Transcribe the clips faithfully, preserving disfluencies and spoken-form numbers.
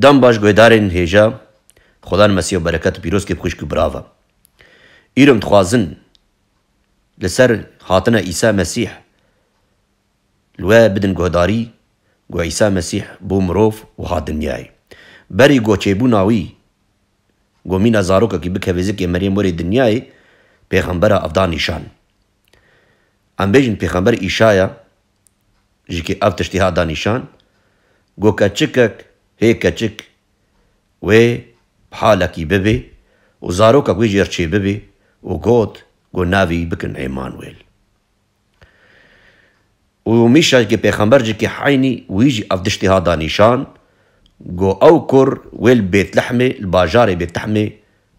Dem baş guhdarên hêja, Xudan Mesîh û bereket û pîrozkê bi xwişk û birava. Îro em dixwazin li ser hatina Îsa Mesîh li we bidin guhdarî, ku Îsa Mesîh bû mirov û hat dinyayê. Berî ku çêbûna wî, ku mîna zarokekî bikeve zikê Meryem werê dinyayê, pêxembera ev da nîşan. Em bêjin pêxember Îşaya jî kê ev tiştê ha da nîşan, ku keçikek, hê keçik wê bi halekî bibê û zarokek wê jêr çê bibê û got, ku navê wî bikin Êmanuêl. Û Mîşa jî kê pêxember jî kê heynî wî jî ev tiştê ha da nîşan, ku ew kur wê li Bêtlehmê, li bajarê Bêtlehmê,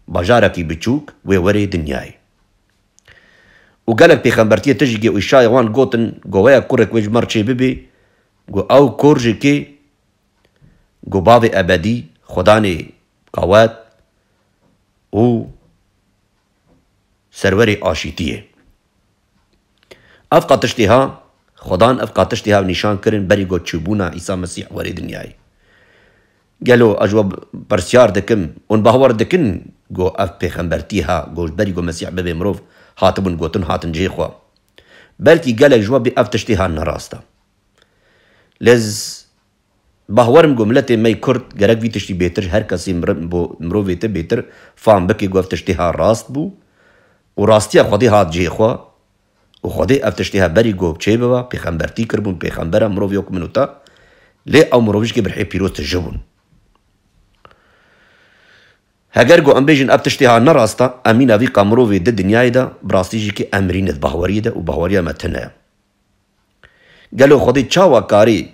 bajarekî biçûk, wê werê dinyayê. Û gelek pêxembertiyê tijî kê Îşaya wan gotin, ku weya kurek wê ji mer çê bibê, ku ew kur jî kê, ku bavê ebedî, Xudanê qewet û serwerê aşîtiyê. Ev qatiştê ha, Xudan ev qatiştê ha nîşan kirin berî ku çûbûna Îsa Mesîh werê dinyayê. Gelo ez ji we pirsyar dikim, hûn bawer dikin ku ev pêxembertî ha, ku berî ku Mesîh bibe mirov, hatibûn gotin hatin cihê xwe? Belkî gelek ji we bê ev tiştê ha nerast e. Lê ez bawer im ku miletê me yê Kurd gerek vî tiştî bêtir, her kesî mir-, bo mirovê te bêtir fam bike ku ev tiştê ha rast bû û rastiya Xwedê hat cihê xwe û Xwedê ev tiştê ha berî ku çê biba, pêxembertî kiribûn, pêxembera mirov yok min û te, lê ew mirov jî kê bi rihê pîroz tije bûn. Heger ku em bêjin ev tiştê ha nerast e, em mîna vî qamirovê di dinyayê de, bi rastî jî kê em mirîne di bahweriyê de û bahweriya me tune ye. Gelo Xwedê çawa karê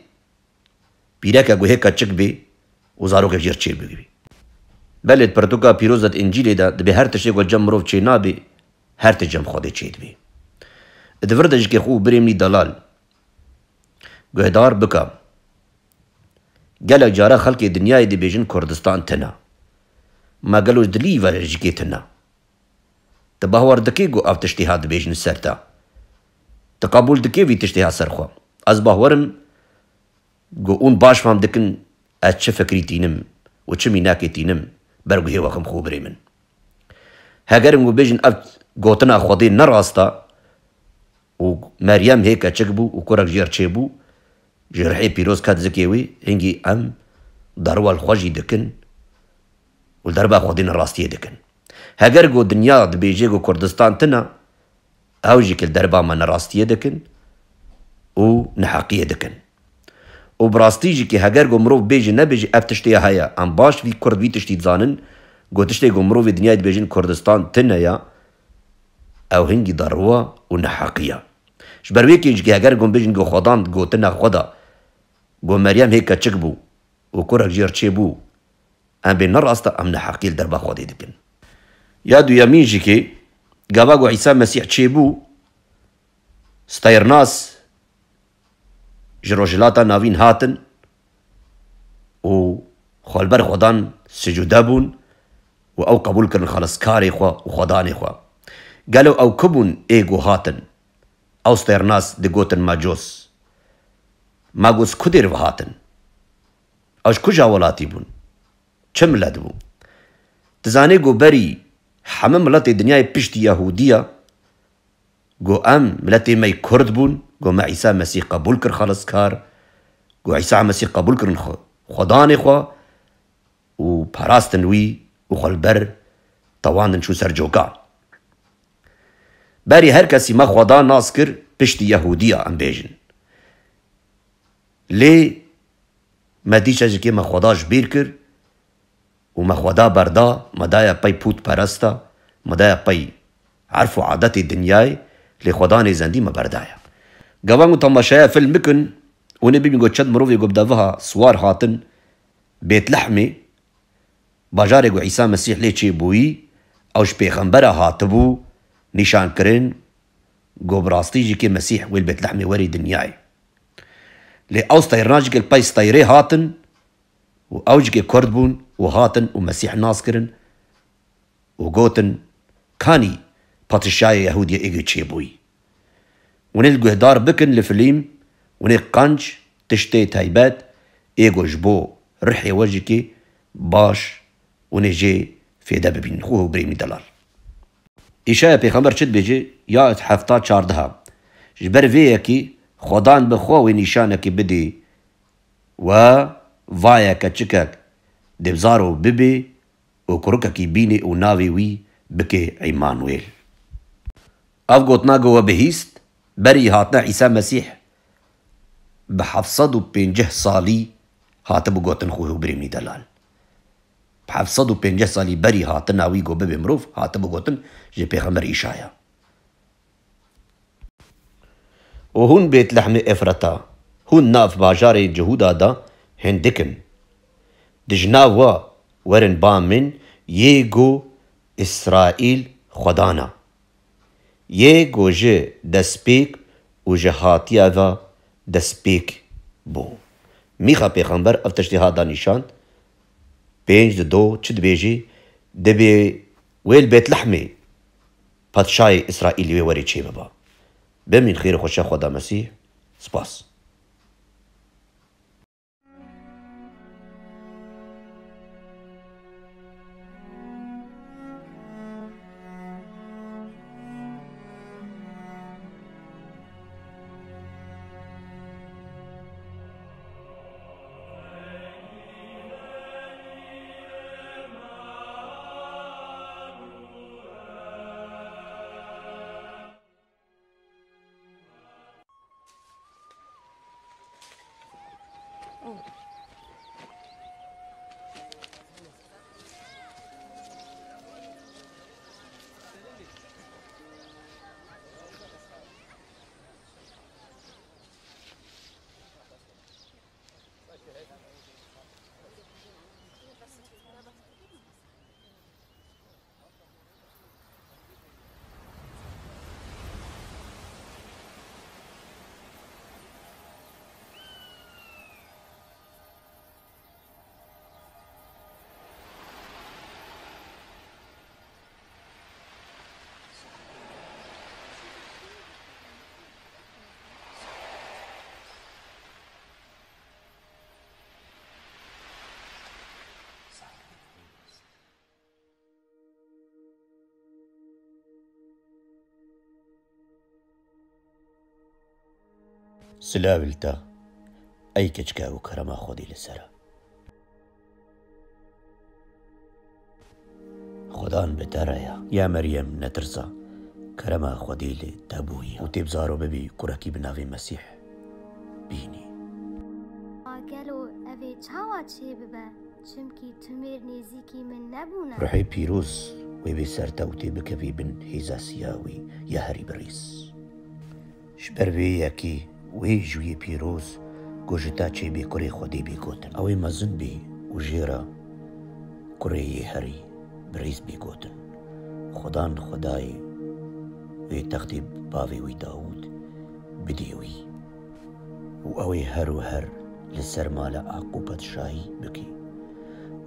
pîreke ku hê keçik bê û zarokek jêr çê bigirî? Belê, di pirtûka pîroz de, di Încîlê de dibê her tiştê ku cem mirov çê nabê, her tişt cem Xwedê çê dibê. Di vir de jî kê xwe û birê min î delal guhdar bike. Gelek cara xelkê dinyayê dibêjin Kurdistan tune. Ma gelo ji dilî ve jî kê tune? Tu bawer dikî ku ev tiştê ha dibêjin ser te? Tu qebûl dikî vî tiştê ha ser xwe? Ez bawer im ku hûn baş fam dikin ez çi fikrî tînim û çi mînakê tînim ber guhê we xim xwe birê min. Heger hûn bêjin ev gotina Xwedê ne rast e û Meryem hê keçik bû û kurek jêr çê bû, ji rihê pîroz ket zikê wî, hingî em derwa li xwe jî dikin û li derba Xwedê nerastiyê dikin. Heger ku dinya dibêje ku Kurdistan tune, ew jî ki li derba me nerastiyê dikin û neheqiyê dikin. Û bi rastî jî ki heger ku mirov bêje nebêje ev tiştê heye, em baş vî Kurd vî tiştî dizanin, ku tiştê ku mirovê dinyayê dibêjin Kurdistan tune ye, ew hingî derwa û neheqî ye. Ji ber wê kê jî ki heger ku em bêjin ku Xwedan gotina xwe da, ku Meryem hê keçik bû û kurek jêr çê bû, em bê ne rast e, em neheqî li derba Xwedê dikin. Ya duyemîn jî ki gava ku Îsa Mesîh çêbû, steyirnas ji Rojhilata Navîn hatin û xwe li ber Xwedan sicûde bûn û ew qebûl kirin xeliskarê xwe û Xwedanê xwe. Gelo ew ku bûn ê ku hatin? Ew steyirnas digotin Macûs. Macûs ku dêr ve hatin? Ew ji kuja welatî bûn? Çi milet bû? Dizanê ku berî heme miletê dinyayê piştî Yehûdiya, ku em miletê me yê Kurd bûn, ku me Îsa Mesîh qebûl kir xeliskar, ku Îsa Mesîh qebûl kirin xwe, Xwedanê xwe û parastin wî û xwe li ber tewandin çû ser coka. Berî her kesî me Xweda nas kir piştî Yehûdiya, em bêjin. Lê me dîsa jî kê me Xweda ji bîr kir û me Xweda berda, me daye pey pûtperesta, me daye pey erf û adetê dinyayê, lê Xwedanê zendî me berdaye. Gava ku temaşeya fîlm bikin, hûn ê bibîn ku çend mirovê ku bi deviha siwar hatin Bêtlehmê, bajarê ku Îsa Mesîh lê çêbûyî, ew ji pêxembera hatibû nîşan kirin, ku bi rastî jî kê Mesîh wê li Bêtlehmê werî dinyayê. Lê ew steyran jî kê li pey steyrê hatin û ew jî kê Kurd bûn û hatin û Mesîh nas kirin û gotin, kanî padîşahê Yehûdiya ê ku çêbûyî? Hûn ê li guhdar bikin li filîm, hûn ê qenc tiştê taybet ê ku ji bo rihê we jî kê Baş, hûn ê jê fêde bibînin, xwe û birê min delal. Îşaya pêxember çi dibêje? Ya hefta çardeha. Ji ber vê yekî Xwedan bi xwe wê nîşanekî bidê we, va ye keçikek dê bi zaro bibê û kurikekî bînê û navê wî bike Îmanuêl. Ev gotina ku we bihîst, berî hatina Îsa Mesîh bi heft sed û pêncî salî hatibû gotin, xwe û birê min delal. Bi heft sed û pêncî salî berî hatina wî ku bibe mirov, hatibû gotin ji pêxember Îşaya. Û hûn Bêtlehmê Efrata, hûn nav bajarê Cihûda de hindik in. Di ji nav we werin ba min, yê ku Îsraîl Xwedan e. Yê ku ji destpêk û ji hatiye ve destpêk bû. Mîxa pêxember ev tiştê hat da nîşan, pênc di do çi dibêjî? Dibê wê li Bêtlehmê padşahê Îsraîlî wê werê çêbiba. Bimîn xêr û xweşiya Xweda Mesîh. Spas. Silav li te, ey keçika ku kerema Xwedê li ser e. Xudan bi te re ye. Ya Meryem, netirse, kerema Xwedê li te bûye. Û tê bi zaro bibî kurekî bi navê Mesîh bînî. A gelo ev ê çawa çêbibe? Çimkî tu mêr nêzîkî min nebûne. Ruhê pîroz wê bê ser te û tê bikevî bin hêza siya wî ya herî birîz. Ji ber vê yekê wê ji wî pîroz ku ji te çêbê kurê Xwedê bê gotin. Ew ê mezin bê û jê re kurê yê herî birîz bê gotin. Xudan Xwedayê wê textê bavê wî Dawûd bidê wî. Û ew ê her û her li ser mala Aqûb padşahî bikî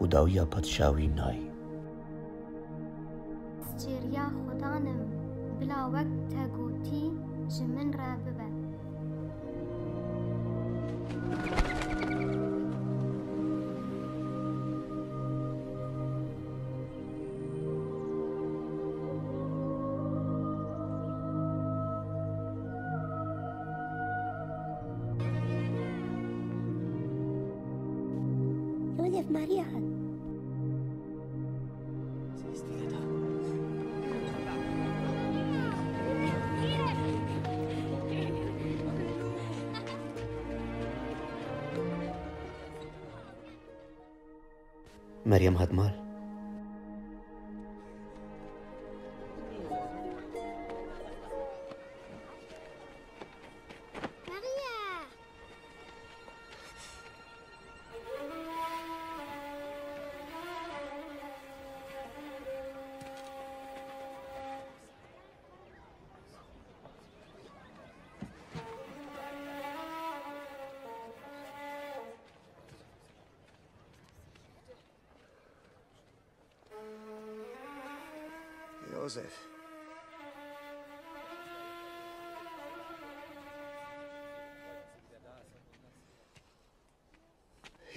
û dawiya padşahî nayê. Ez çêriya Xudan im, bila wek te gotî ji min re bibe. Yosef, Maria hat. Meryem hat mal. Maria! Yosef.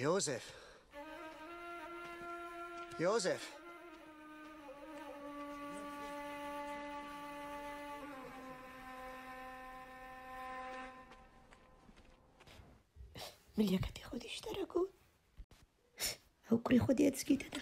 Yosef. Yosef. Milyaketê xwe dî ji te re got. Ew kurê xwe diye dizgê te de.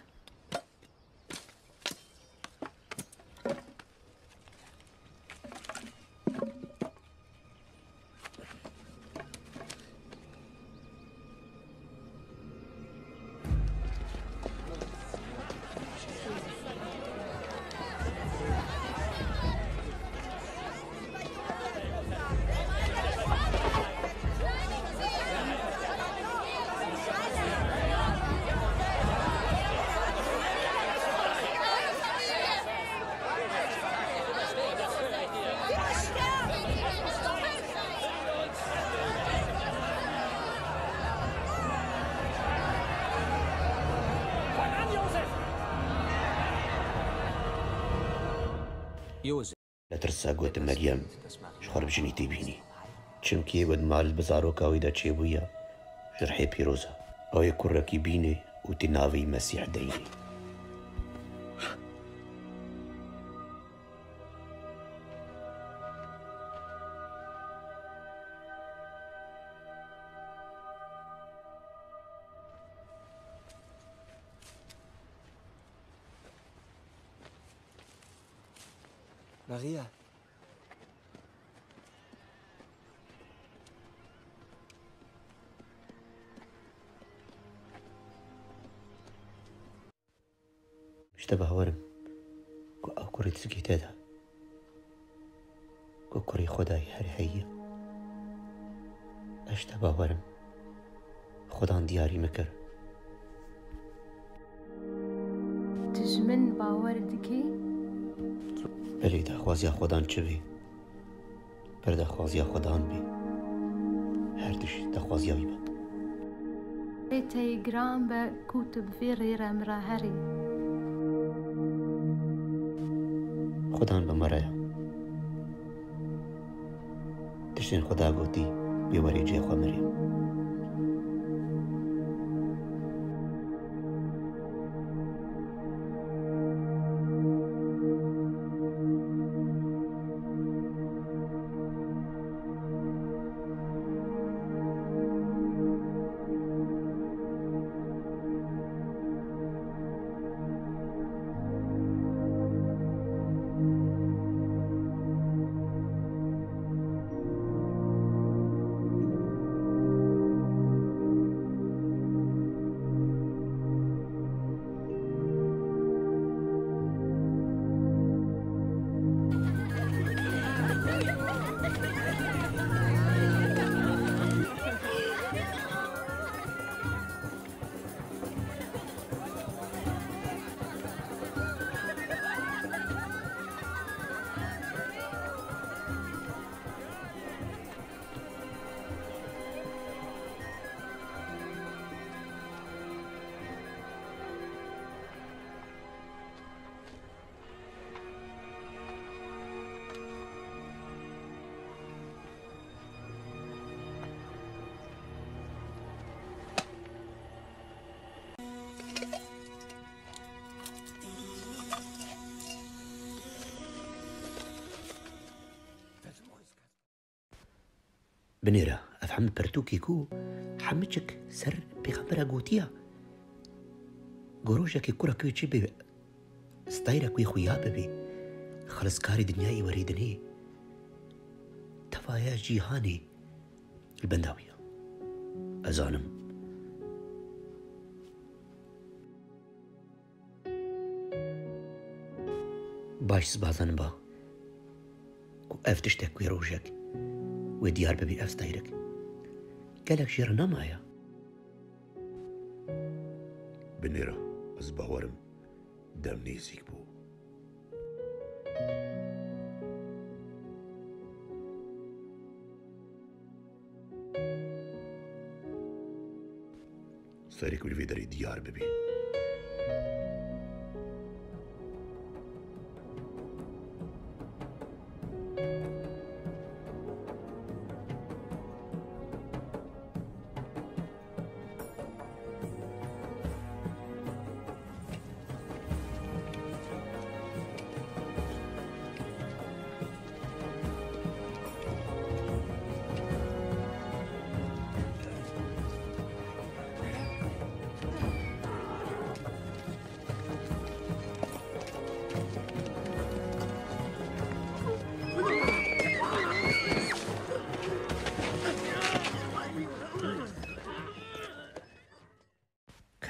Yosef. Li tirsa got, Meryem, ji xwe re bi jinî tê bînî. Çimkî wê di mal bi zaroka wî de çêbûye, ji rihê pîroz e. Ew ê kurekî bînê û tê navê wî Mesîh deyînê. Maria. Ji te bawer im ku ew kurê dizgê te de, ku kurê Xwedayê her heye. Ez ji te bawer im. Xudan diyarî min kir. Tu ji min bawer dikî? Belê, daxwaziya Xudan çi bê? Ber daxwaziya Xudan bê. Her tişt daxwaziya wî be. Lê teyê giran be ku tu bi vê rê re min re herî. Xudan bi me re ye. Tiştên Xuda gotî, wê werê cihê xwe mirê. Binêre, ev hemû pirtûkê ku hemû çik ser pêxembera gotiya, ku rojekê kurek wê çi bê, stayra ku yê xuya bibê, xeliskarê dinyayê werê dinê, tevaya cîhanê li benda wî ye. Ez zanim. Baş, ez bazanim ba ku ev tiştek wê rojek wê diyar bibî, ev stayrik. Gelek jê re nemaye. Binêre, ez bawer im dem nêzîk bû. Serê ku li vê derê diyar bibî.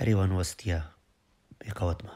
Erê wan westiya. Bêqewet me.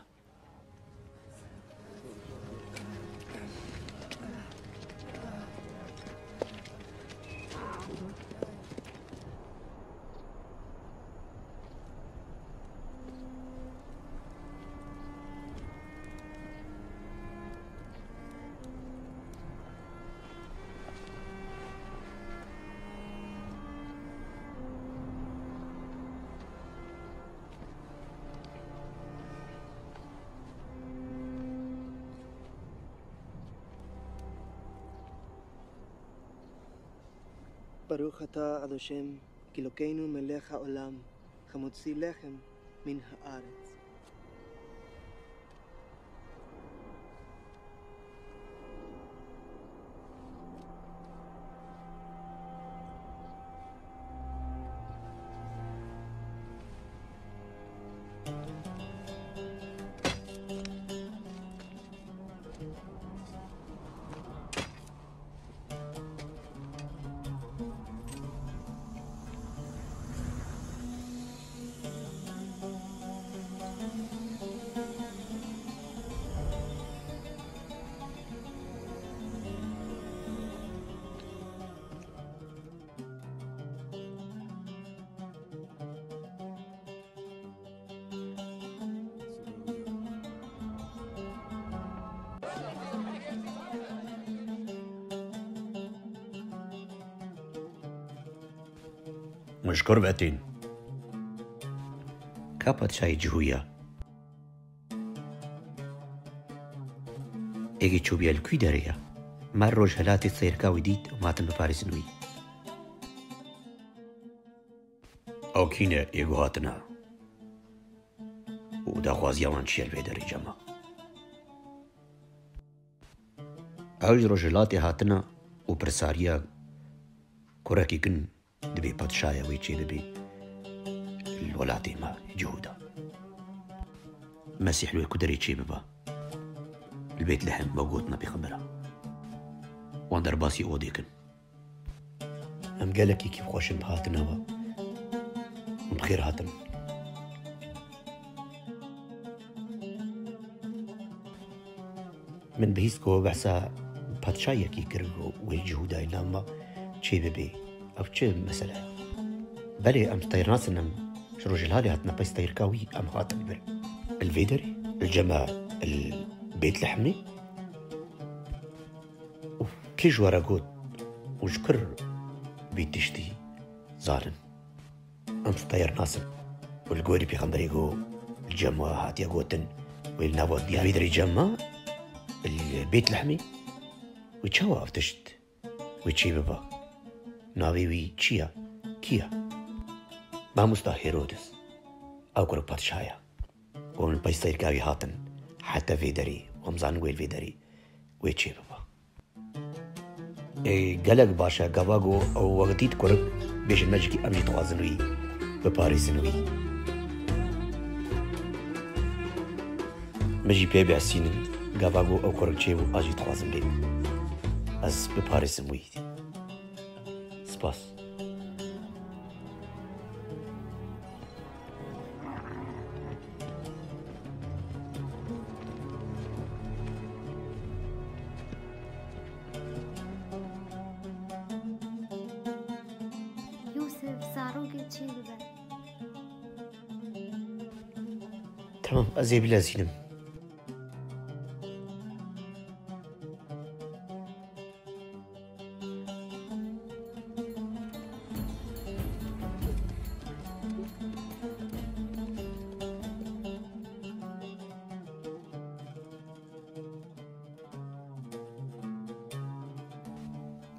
ברוך אתה אדושם, כי אלוקינו מלך העולם, המוציא לחם מן הארץ. Min ji kur ve tên? Ka padşahê cihû ya? Êgî çûbûye li kû derê ya? Me rojhelatê seyrka wî dît û me hatin biparêzin wî. Ew kî ne ê ku hatine? Û daxwaziya wan çi ye li vê derê cema? Ew ji rojhilatê hatine û pirsariya kurekî kin dibê padşaya wê çê bibe li welatê me Cihûda. Mesîh li wê ku derê çê bibe. Li Bêtlehem wek gotina pêxembera. Wan derbasî odê kin. Em gelekî kêfxweş in bi hatina we. Hûn bi xêr hatin. Min bihîst ku behsa padşayekî kir ku wê Cihûdayê nav me çê bibe. Ev çi mesele ye? Belê, em steyr nasin, em ji rojhilatê hatine, pey steyr ka wî em hatin vir. Li vê derê, li cem me, li Bêtlehemê? Û kî ji we re got û ji kur vî tiştî zanin? Em steyr nasin. Û li gorî pêxemberê ku li cem we hatiye gotin, wê li nav we diya vê derê cem me, li Bêtlehemê, wê çawa ev tişt wê çê biba? Navê wî çi ye? Kî ye? Mamosta Hêrodis. Ew kurek padşah e. Û min pey seyrka wî hatin heta vê derê. Û em zanin wê li vê derê wê çê biba. Ê, gelek baş e, gava ku ew we dît kurik, bêjin me jî kî em jî dixwazin wî biparêzin wî. Min jî pê bihsînin, gava ku ew kurik çêbû, ez jî dixwazim bê. Ez biparêzim wî. Spas. Yûsif, zarokê çê bibe. Tamam, ez ê bilezînim.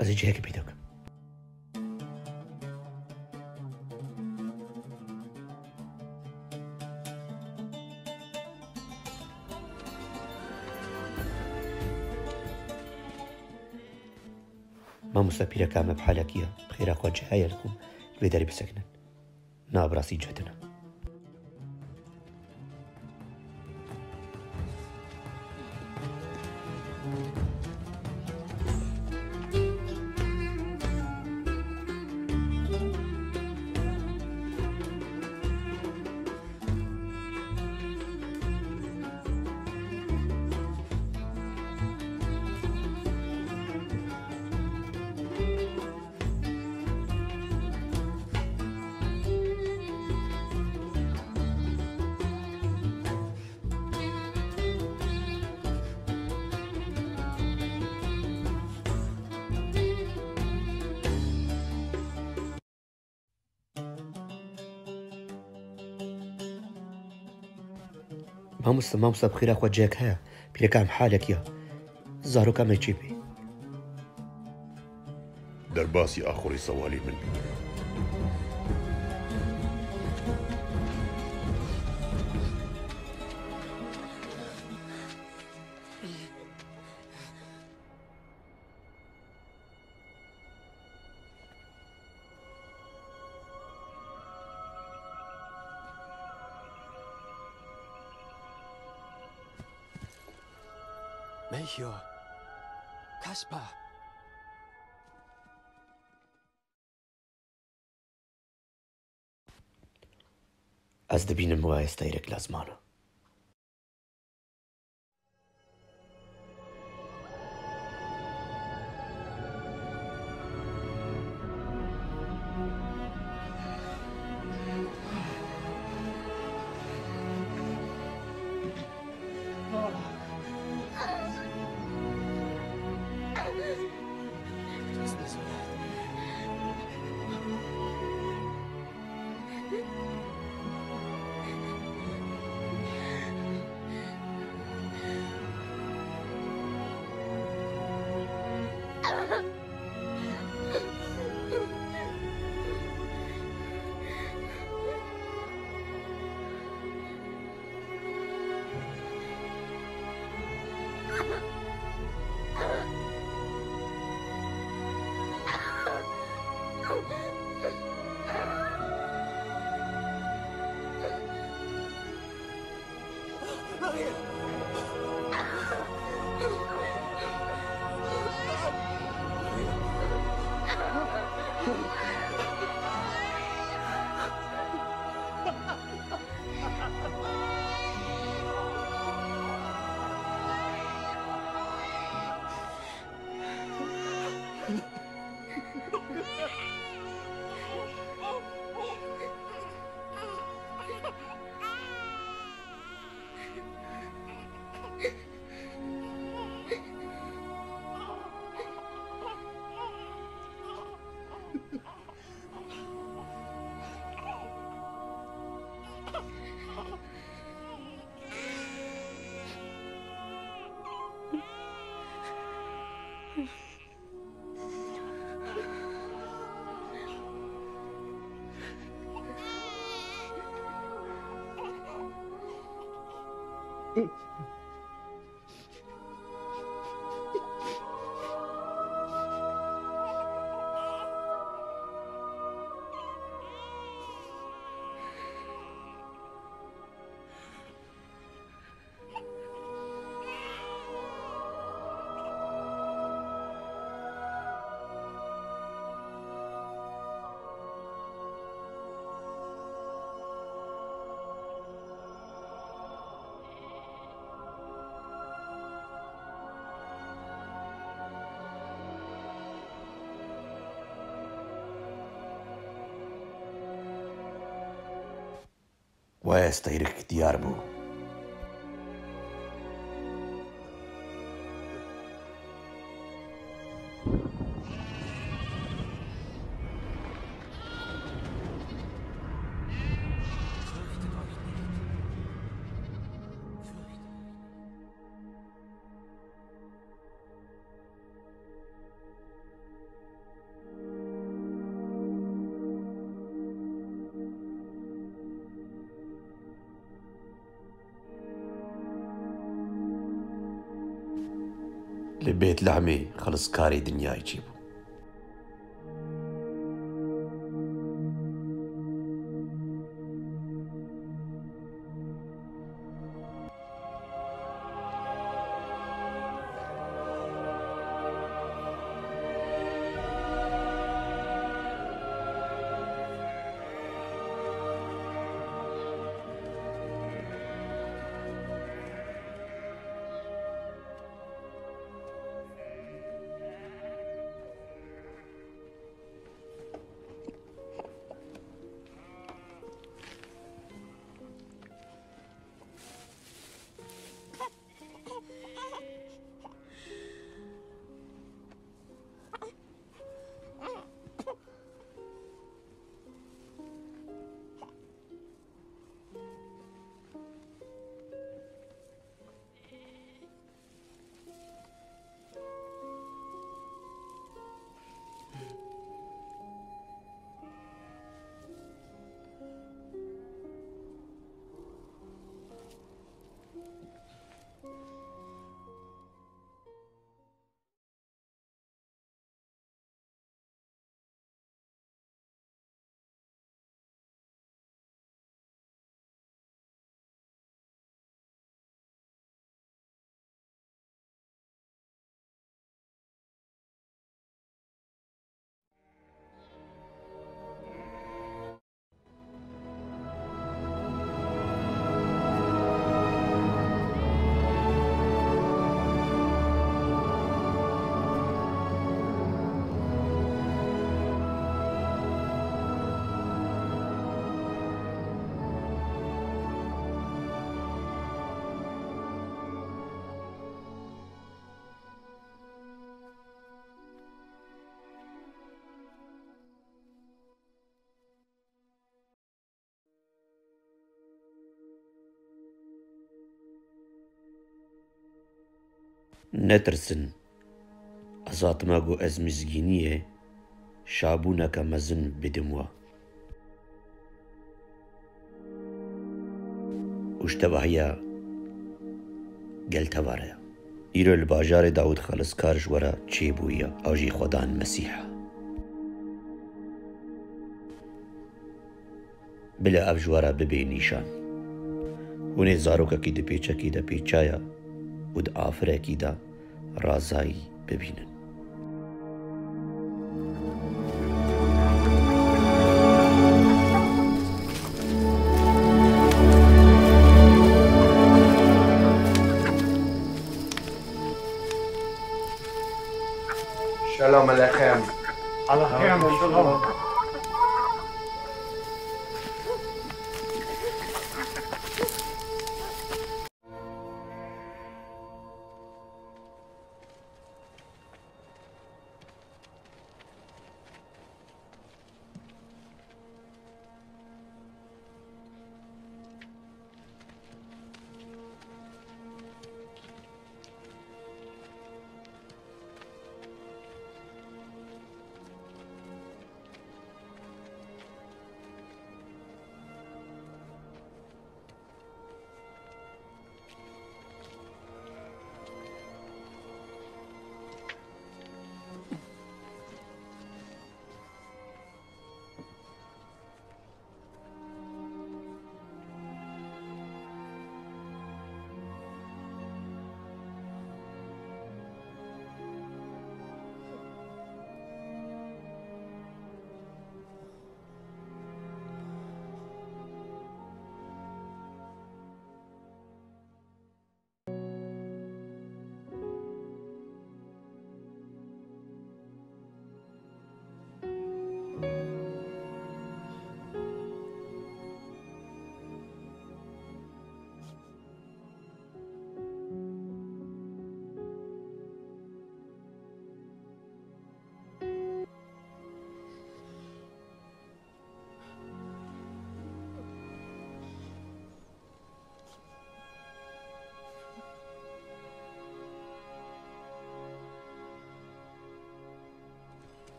Ez ê cihekî peyda bikim. Mamoste, pîreka me bi halekî ye. Bi xêra xwe cih heye li ku li vê derê bisekinin. Na, bi rastî cih tune. Mamoste, mamoste, bi xêra xwe cihek heye. Pîreka em halek ya. Zaroka me çê bê. Derbasî axurê sewalê min bî. Melchior. Kaspar. Ez dibînim we ez teyrek lazim ana. Wê steyrik diyar bû. Li Bêtlehmê xiliskarê dinyayê çêbû. Netirsin. Ez hatime ku ez mizgîniyê şabûneke mezin bidim we. Û ji tevahiya gel tevare ye. Îro li bajarê Dawûd Xeliskar ji we re çêbûye, ew jî Xwedan Mesîh e. Bila ev ji we re bibe nîşan. Hûn ê zarokekî di pêçekî de pêçaya û di afirekî de razayî bibînin. Şelom aleyküm. Aleyküm selam.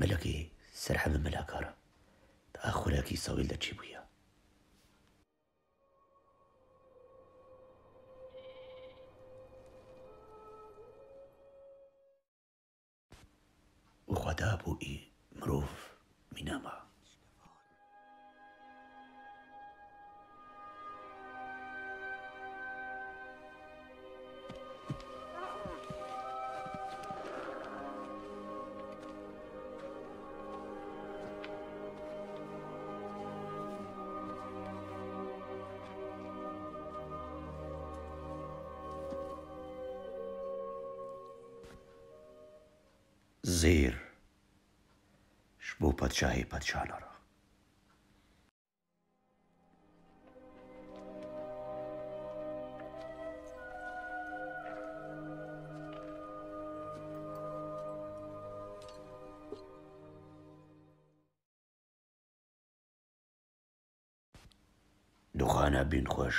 Melekê serhemê melekar di axurekî sawîl de çêbûye. Û Xweda bû î mirov mîna ma. Zêr ji bo padşahê padşahana re. Doxana bîn xweş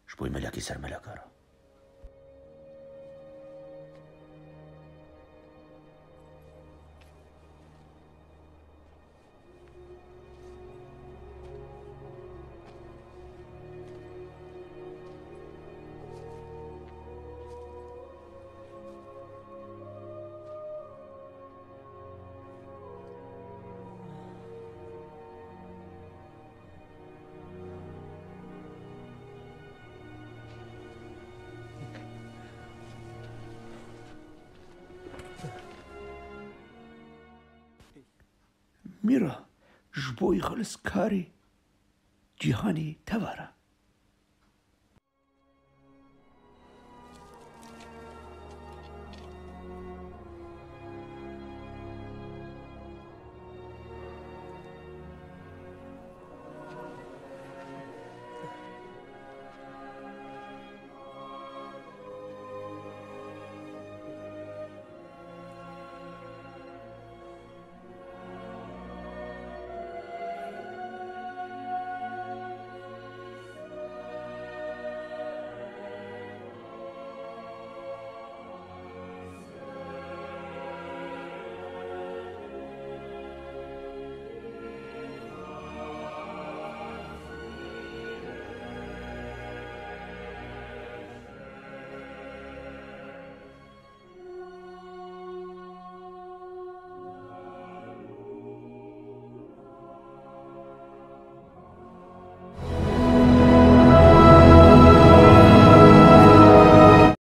ji bo melekî ser meleka re. Mîra, ji bo xeliskarê cîhanê tevare.